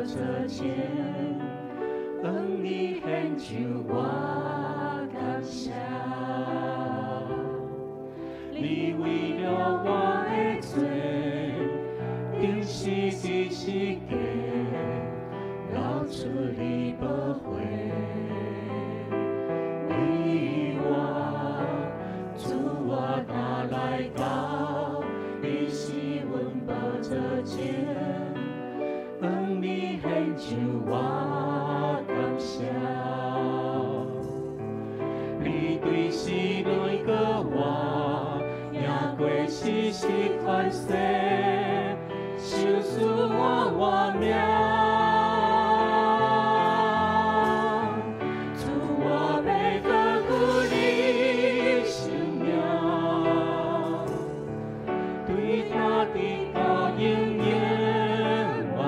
座前，向你献上我感謝。你為了我的罪，釘死十字架，流出你寶血，為我，主我若來到，你是阮寶座前，向你獻上我感謝。你對死來過活，贏過死是權勢，賞賜我活命。主我欲高舉你聖名，對大地到永永遠遠。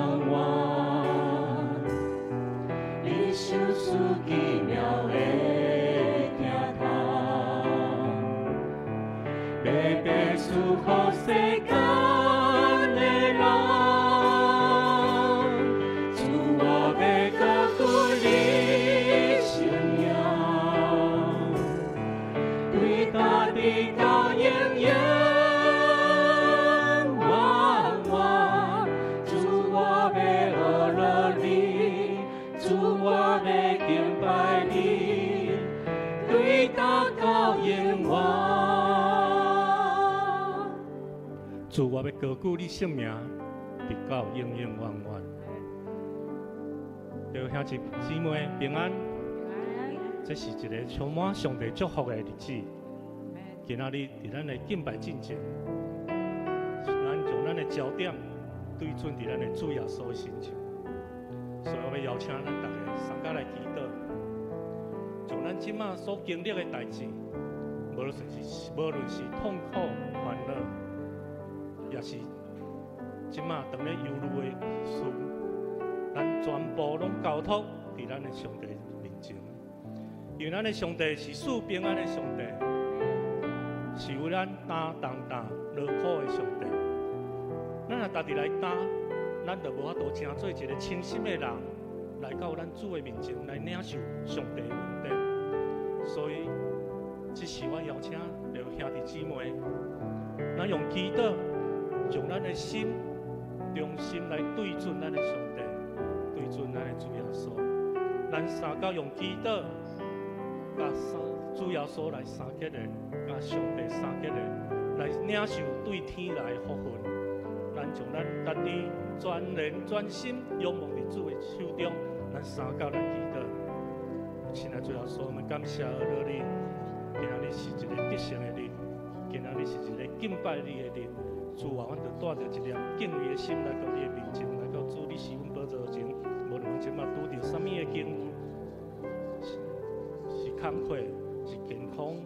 你賞賜奇妙的疼痛，白白賜予世間的人。主我欲高舉你聖名，對大地到永永遠遠。主我欲阿羅你，主我欲敬拜你，對大到永遠。主，我欲高舉你聖名，直到永永遠遠。各位兄弟姊妹平安，這是一个充滿上帝祝福的日子。今仔日佇咱的敬拜進前，咱將咱的焦點對準佇咱的主耶穌的身上。所以我欲邀請咱逐家相佮來祈禱，將咱這馬所經歷的代誌，無論是痛苦、煩惱，也是這馬當咧憂慮的事，咱全部攏交託佇咱的上帝面前。因為咱的上帝是賜平安的上帝，是為咱擔重擔勞苦的上帝。咱若家己來擔，咱就無法度成做一个清心的人，來到咱主的面前來領受上帝的恩典。所以，這時我邀請著兄弟姊妹，咱用祈禱，將咱的心重新來對準咱的上帝，對準咱的主耶穌。咱相佮用祈禱，佮主耶穌來相結連，佮上帝相結連，來領受對天來的福分。咱將咱家己全人全心仰望佇主的手中，咱相佮來祈禱。親愛的主耶穌，我們感謝阿羅你，今仔日是一个得勝的日，今仔日是一个敬拜你的日。主啊，阮就帶著一粒敬畏的心來到你的面前，來到主你是阮寶座前。無論阮這馬拄著啥物的境遇，是工課，是健康，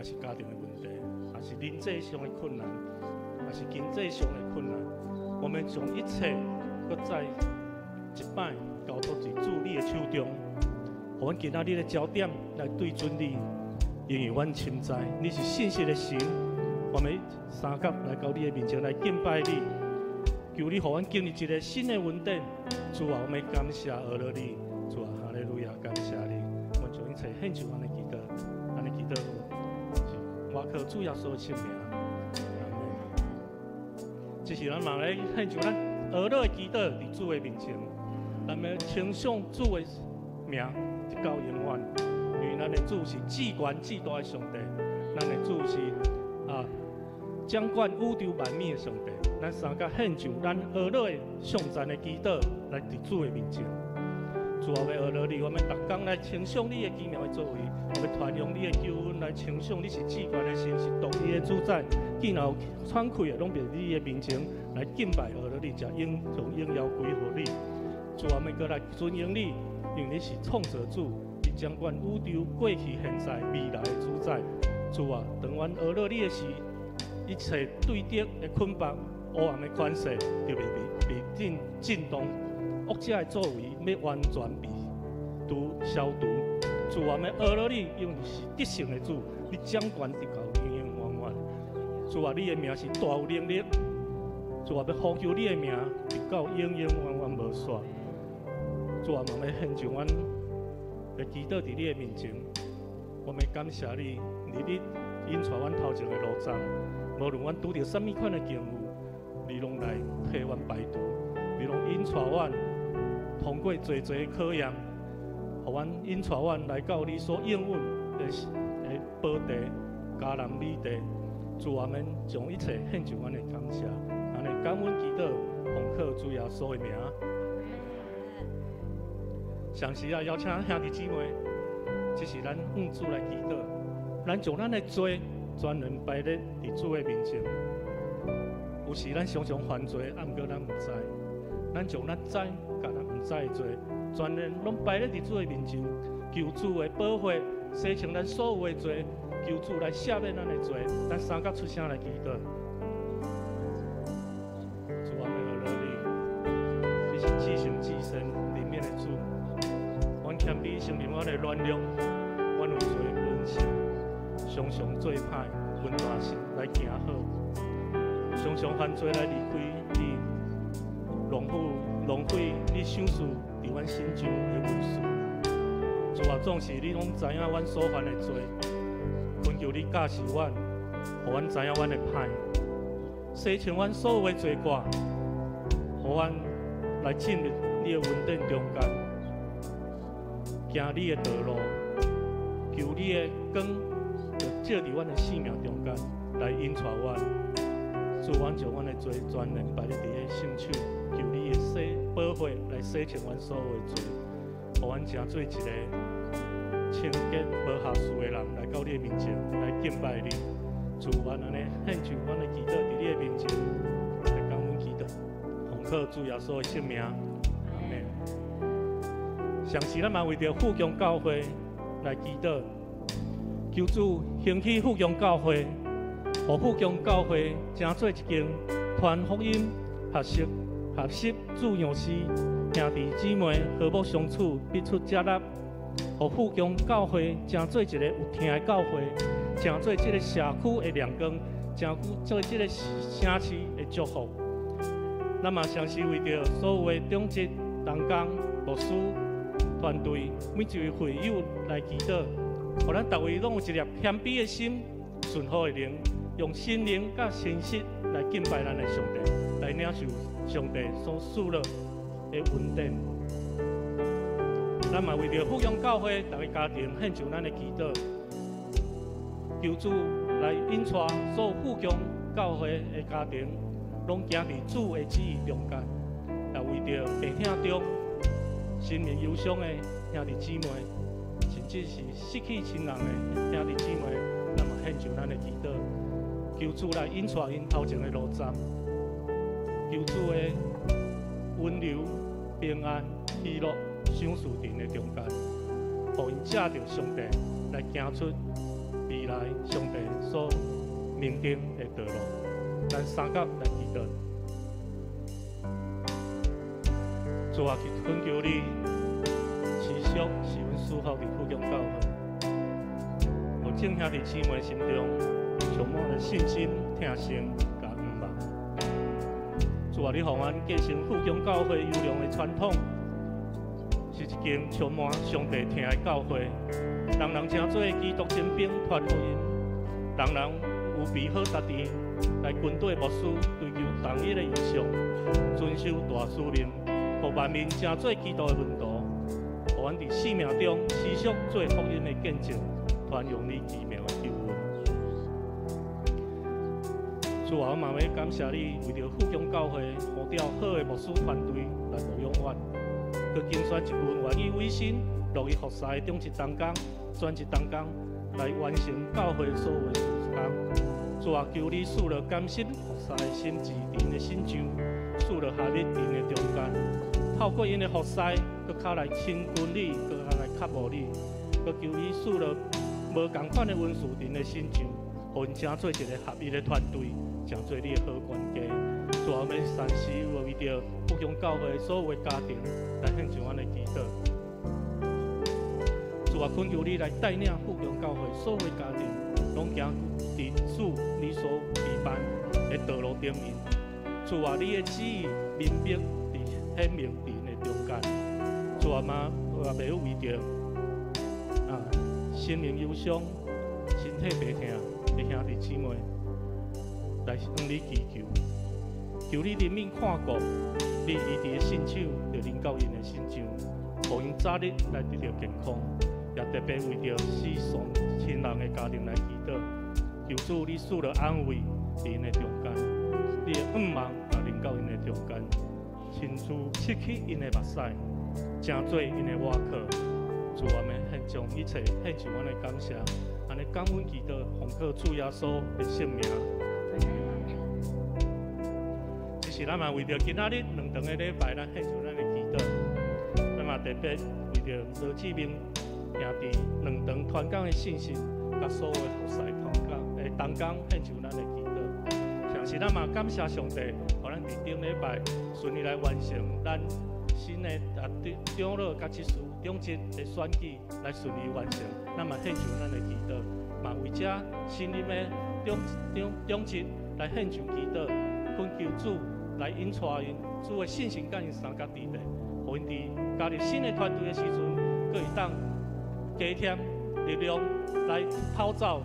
抑是家庭的問題，抑是人際上的困難，抑是經濟上的困難，我們將一切閣再一擺交託佇主你的手中，予阮今仔日的焦點來對準你，因為阮深知你是信實的神。我們相佮來到你的面前來敬拜你，求你予阮經歷一个新的恩典。主啊，我們感謝阿羅你，主啊，哈利路亞，感謝你。阮將一切獻上按呢祈禱，按呢祈禱是我靠主耶穌的聖名。阿們。這是咱嘛來獻上咱阿羅的祈禱，佇主的面前，咱欲稱頌主的名，直到永遠。因為咱的主是至懸至大的上帝，咱的主是掌管宇宙萬物的上帝。咱相佮獻上咱阿羅的頌讚的祈禱，來佇主的面前。主啊，欲阿羅你，我們逐工來稱頌你的奇妙的作為，我欲傳揚你的救恩，來稱頌你是至懸的神，是獨一的主宰。見有喘氣的，攏佇你的面前來敬拜阿羅你，將榮耀歸予你。主啊，欲閣來尊榮你，因為你是創造主，你掌管宇宙過去、現在、未來的主宰。主啊，當阮阿羅你的時，一切對敵的捆綁、黑暗的權勢，就會被震動。惡者的作為欲完全被除消除。主啊，欲阿羅你，因為你是得勝的主，你掌權直到永永遠遠。主啊，你的名是大有能力。主啊，欲呼求你的名，直到永永遠遠無煞。主啊，嘛欲獻上阮的祈禱佇你的面前，我們感謝你，日日引帶阮頭前的路障，無論阮拄著啥物款的境遇，你攏來替阮排除，你攏引帶阮通過濟濟的考驗，予阮引帶阮來到你所應允的寶地，迦南美地。主啊，們將一切獻上阮的感謝，按呢感恩祈禱，奉靠主耶穌的名。同時啊，邀請兄弟姊妹，這是咱向主來祈禱，咱將咱的罪全然擺列佇主的面前。有時咱常常犯罪，啊，毋過咱毋知。咱將咱知佮咱毋知的罪，全然攏擺列佇主的面前，求主的寶血洗清咱所有的罪，求主來赦免咱的罪。咱三甲出聲來祈禱。主啊，我們你，你是至聖至聖憐憫的主。阮謙卑承認阮的軟弱，阮有罪本性，常常做歹，阮大心來行好，常常犯罪來離開你，浪費你賞賜佇阮身上的恩賜。主啊，縱使你攏知影阮所犯的罪，懇求你教示阮，予阮知影阮的歹，洗清阮所有的罪過，予阮來進入你的恩典中間，行你的道路，求你的光就照佇阮的生命中間來引帶阮。主，阮將阮的罪全然擺佇你的聖手，求你的洗寶血來洗清阮所有的罪，予阮成做一個清潔無瑕疵的人，來到你的面前來敬拜你。主，阮按呢獻上阮的祈禱佇你的面前，來感恩祈禱，奉靠主耶穌的聖名，阿們。同時，咱嘛為著富強教會來祈禱，求主興起富強教會，予富強教會成做一間傳福音、學習主樣式、兄弟姊妹和睦相處、彼此接納，予富強教會成做一個有疼的教會，成做這個社區的亮光，成做這個城市的祝福。咱嘛同時為著所有的長執、同工、牧師、團隊，每一位會友來祈禱，予咱逐位攏有一粒謙卑的心、順服的靈，用心靈佮誠實來敬拜咱的上帝，來領受上帝所賜落的恩典。咱嘛為著富強教會逐个家庭獻上咱的祈禱，求主來引帶所有富強教會的家庭，攏行佇主的旨意中間。也為著病痛中生命憂傷的兄弟姊妹，甚至是失去親人的兄弟姊妹，咱嘛獻上咱的祈禱，求主來引帶𪜶頭前的路站，求主的溫柔、平安、喜樂賞賜佇𪜶的中間，予𪜶藉著上帝來行出未來上帝所命定的道路。咱三甲來祈禱。主啊，懇求你持續賜阮賜福佇富強教會，予眾兄弟姊妹心中充滿了信心、疼惜佮向望。主啊，你予阮繼承富強教會優良的傳統，是一間充滿上帝疼的教會，人人成做基督精兵傳福音，人人有備好家己來跟隨牧師追求同一的異象，遵守大使命，予萬民成做基督的門徒，予阮佇生命中持續做福音的見證，傳揚你奇妙的救恩。主啊，我嘛欲感謝你，為著富強教會呼召好的牧師團隊來牧養阮，閣揀選一群願意委身、樂意服侍的長執同工、專職同工，來完成教會所有的事工。主啊，求你賜落甘心服侍的心志佇𪜶的身上，賜落合一佇𪜶的中間。透過𪜶的服侍，閣較來親近你，閣較來渴慕你。閣求你賜落無仝款的恩賜佇𪜶的身上，予𪜶成做一個合一的團隊，成做你的好管家。主啊，我們三時為著富強教會所有的家庭來獻上阮的祈禱。主啊，懇求你來帶領富強教會所有的家庭，攏行佇主你所預辦的道路頂面。主啊，你的旨意明白佇顯明佇𪜶的中間。主啊，嘛也袂為著心靈憂傷、身體病痛的兄弟姊妹來向你祈求，求你憐憫看顧，你醫治的聖手就臨到𪜶的身上，予𪜶早日來得著健康。也特別為著死喪親人的家庭來祈禱，求主你賜予安慰佇𪜶的中間，你的向望也臨到𪜶的中間，親自拭去𪜶的目屎，成做𪜶的倚靠。主，我們獻上一切，獻上阮的感謝，按呢感恩祈禱，奉靠主耶穌的聖名。這是咱嘛為著今仔日兩頓的禮拜，咱獻上咱的祈禱。咱嘛特別為著羅志明兄弟兩頓傳講的信息，佮所有的服侍同工的同工獻上咱的祈禱。同時，咱嘛感謝上帝，予咱佇頂禮拜順利來完成咱新的長老佮執事長執的選舉，來順利完成。咱嘛獻上咱的祈禱，嘛為這新任的長長長執來獻上祈禱，懇求主來引帶𪜶，主的信心佮𪜶相佮佇咧，予𪜶佇加入新的團隊的時陣，閣會當加添力量來跑走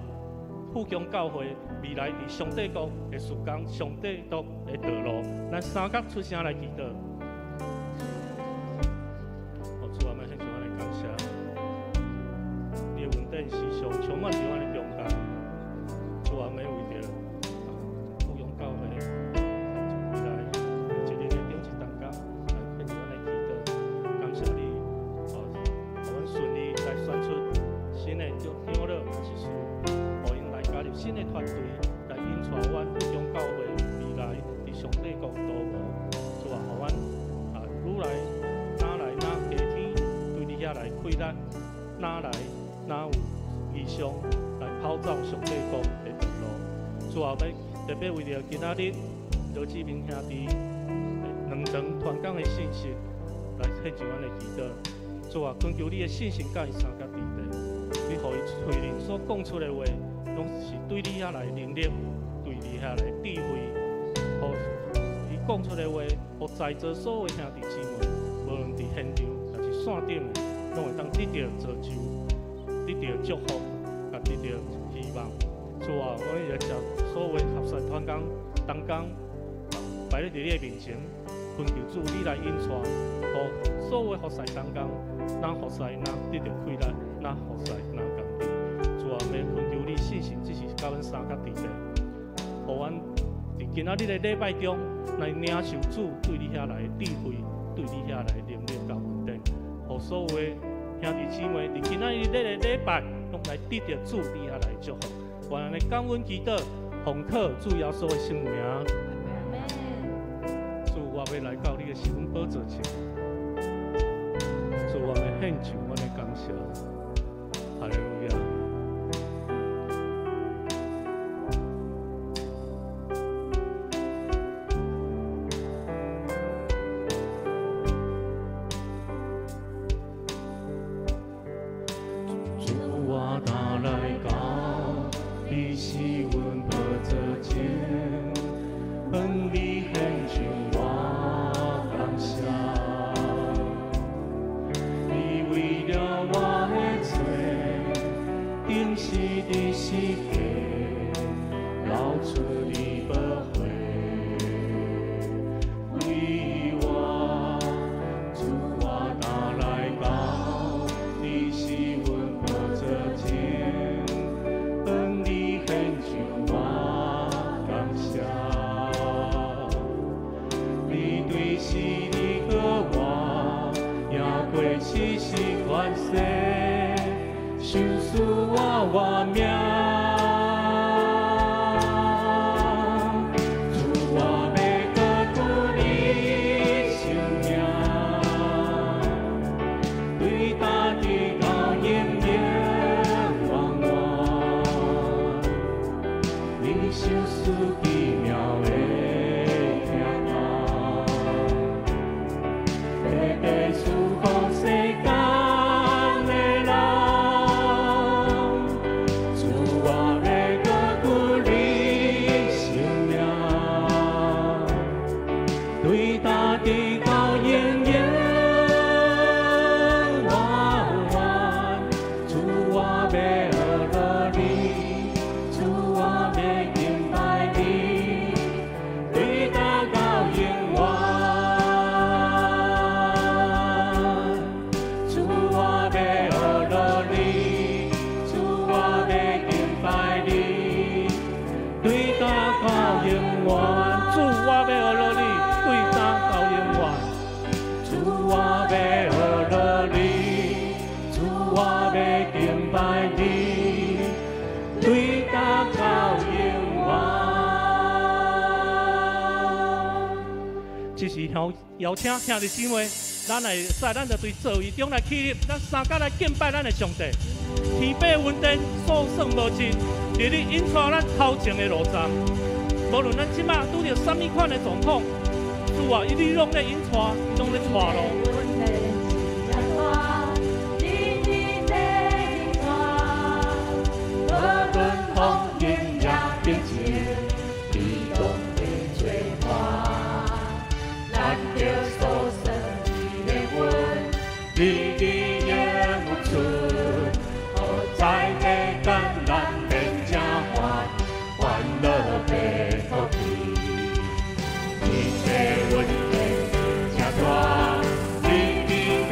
富強教會未來佇上帝國的事工、上帝國的道路。咱三角出聲來祈禱。主，我們獻上咱的感謝，你的恩典時常充滿佇阮的中間。主，我們為著富強教會未來一日的長執同工來獻上咱的祈禱，感謝你，予阮順利來選出新的長長老佮執事，予𪜶來加入新的團隊，來引帶阮富強教會未來佇上帝國道路。主啊，予阮愈來愈來愈加添對你遐來氣力，愈來愈有異象來跑走上帝國的道路。主啊，欲特別為著今仔日羅志明兄弟兩頓傳講的信息來獻上阮的祈禱。主啊，懇求你的信心佮伊相佮佇咧，你予伊喙裡所講出的話，攏是對你遐來能力，對你遐來智慧，予伊講出的話，予在座所有兄弟姊妹，無論佇現場抑是線頂的，攏會當得著造就，得著祝福，佮得著希望。主啊，我也將所有服侍同工同工擺佇你的面前，懇求主你來引帶，予所有服侍同工，若服侍若得著氣力，若服侍若甘甜。主啊，欲懇求你信心，只是佮阮相佮佇咧，予阮佇今仔日的禮拜中來領受主對你遐來的智慧，對你遐來的能力佮恩典，予所有的兄弟姊妹佇今仔日這個禮拜，攏來得著主你遐來的祝福。願按呢感恩祈禱，奉靠主耶穌的聖名。主，我欲來到你的施恩寶座前，主，我欲獻上阮的感謝。哈利路亞。主，我若來到你施恩寶座前，向你獻上我感謝。你為了我的罪，釘死佇十架，流出你寶血，為我。主，我若來到你施恩寶座前，向你獻上我感謝。你對死你和我，贏過死死權勢，賞賜我活命。主，我欲高舉你聖名，對大地到永永遠遠。你賞賜奇妙的疼愛，白白賜予世間的人。主，我欲高舉你聖名，對大地到永永这是邀請兄弟姊妹，咱來使，咱就對座位中來起立，咱三甲來敬拜咱的上帝。天父恩典所算無盡，日日引帶咱頭前的路障。無論咱這馬拄著啥物款的狀況，主啊，伊你攏咧引帶，伊攏咧帶路。無論風雲也變遷，你攏會做伴。咱著所算的阮，日日也有出，予在彼艰難變正歡，歡樂變福氣。一切恩典真大，日日地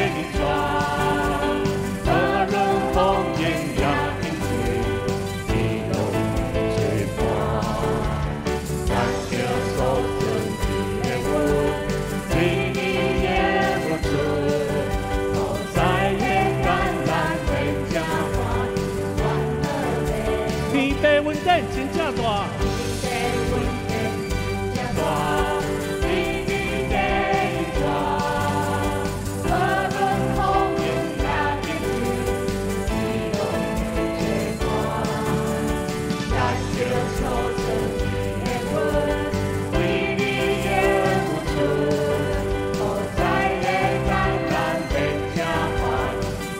引帶，無論風雲也變遷，你攏會做伴。咱著所算的阮，日日也有出，予在彼艱難變正歡，歡樂變。天父恩典真正大。天父恩典真大，日日地引帶，無論風雲也變遷，你攏會做伴。咱著所算的阮，日日也有出，予在彼艱難變正歡，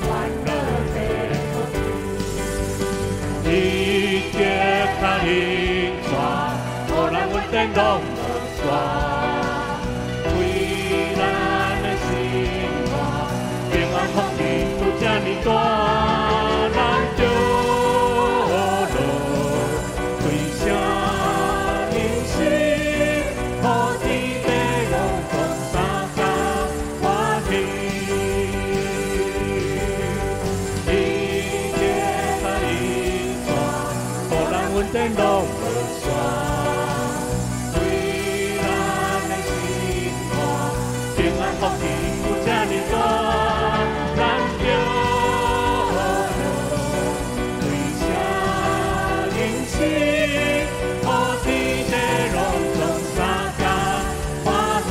歡樂變福氣。伊的跤引帶，予咱恩典攏無煞，為咱的生活，平安福氣拄這呢大，咱著樂對聲迎新，予天地攏總相共歡喜。伊的跤引帶，予咱恩典攏無煞，為咱的生活，平安福氣有這呢大，咱著樂對聲迎新，予天地攏總相共歡喜。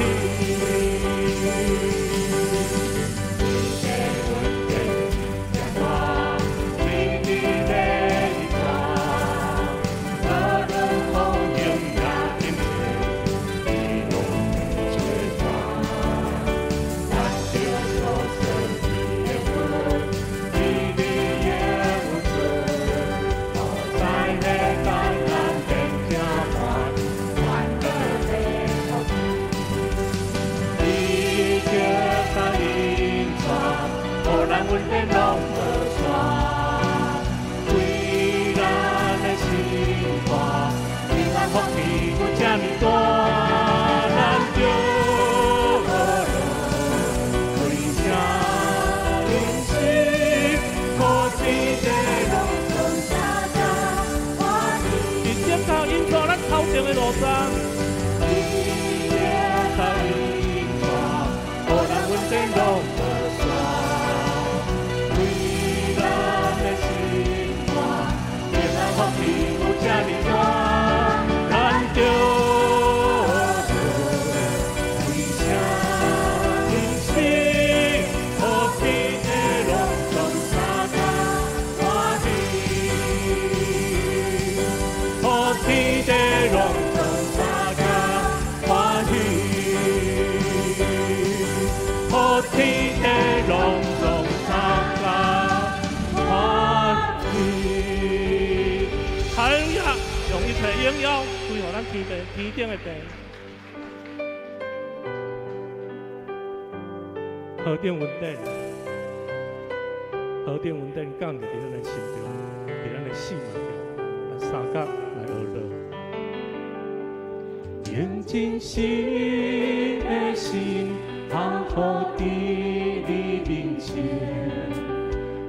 天父恩典真大，日日地引帶，無論風雲也變遷，你攏會做伴。咱著所算的阮，日日也有出，予在彼艱難變正歡，歡樂變福氣。伊的跤引帶，予咱恩典攏無煞，為咱的生活，平安福氣有這呢大，咱著樂對聲迎新，予天地攏總相共歡喜。伊的跤引帶咱頭前的路障。伊的跤引帶，予咱恩典攏無煞，為咱的生活，平安福氣有這呢大，咱著樂對聲迎新，予天地攏總相共歡喜。予天地攏總相共歡喜，予天地攏總相共歡喜。哈利路亞，用一切榮耀歸予咱天父天頂的父。何等恩典，何等恩典降臨佇咱的心中，佇咱的生命中，咱三甲來學樂。用真實的心，降服佇你面前，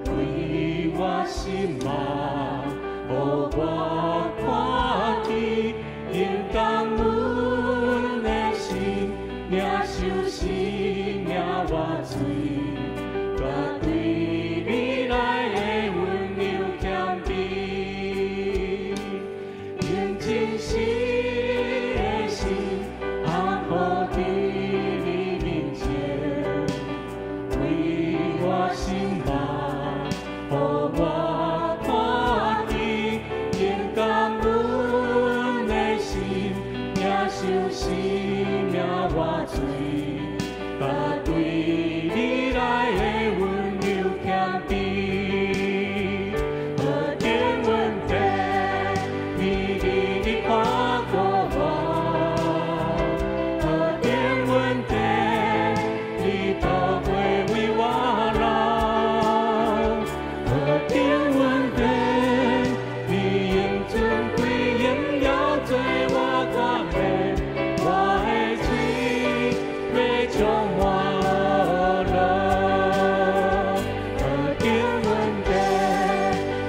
開我心目，予我看見，用感恩的心，領受生命活水，絕對你來的溫柔謙卑，用真實的心降服佇喙，佮對你來的溫柔謙卑。何等恩典，你日日看顧我；何等恩典，你寶血為我流。何等恩典，你用尊貴榮耀做我冠冕，我的喙欲充滿樂。何等恩典，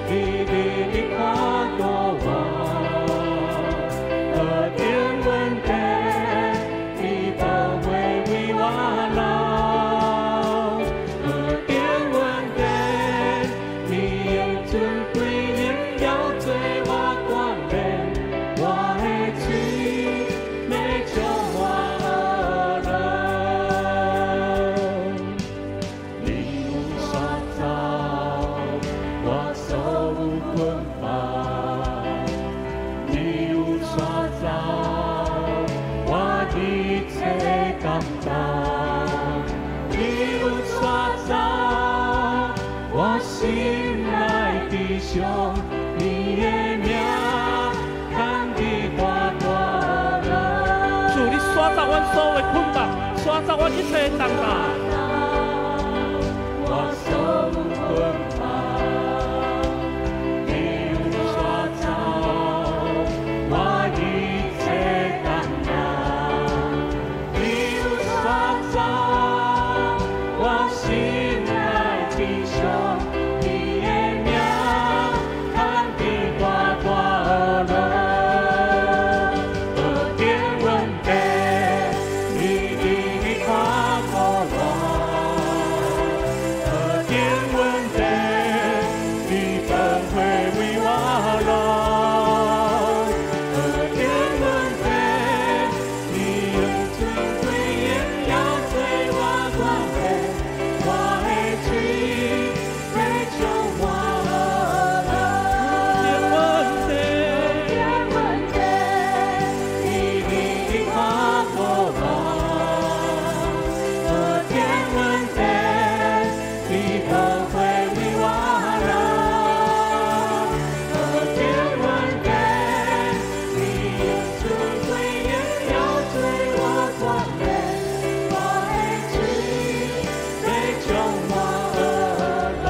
你日日看顧我；何等恩典，你寶血為我流。何等恩典，你用尊貴榮耀做我冠冕，我的喙欲充滿樂。你有刷走我所有捆綁，你有刷走我一切擔當，你有刷走我心內悲傷，你的名牽伫大大樂。主，你刷走阮所有的捆綁，刷走阮一切的重擔。我所有捆綁，你有刷走我一切擔當，你有刷走我心內悲傷，你的名牽伫大大樂。何等恩典，你日日看顧我；何等恩典，你寶血為我流。何等恩典，你用尊貴榮耀做我冠冕，我的喙欲充滿樂。何等恩典，你日日看顧我；何等恩典，你寶血為我流。何等恩典，你用尊貴榮耀做我冠冕，我的喙欲充滿樂。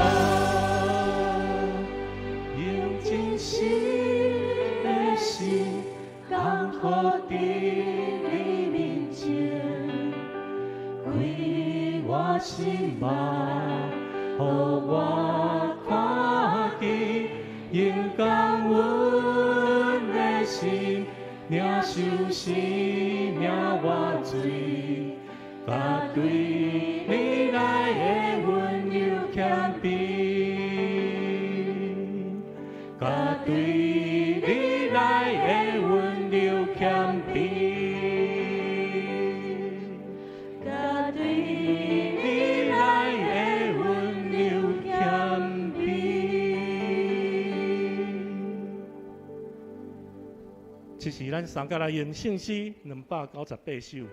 用真實的心降服佇你面前，開我心目，予我看見，用感恩的心，領受生命活水，佮對你來的溫柔謙卑，佮對你來的溫柔謙卑，佮對你來的溫柔謙卑。這是咱三個來用聖詩298首。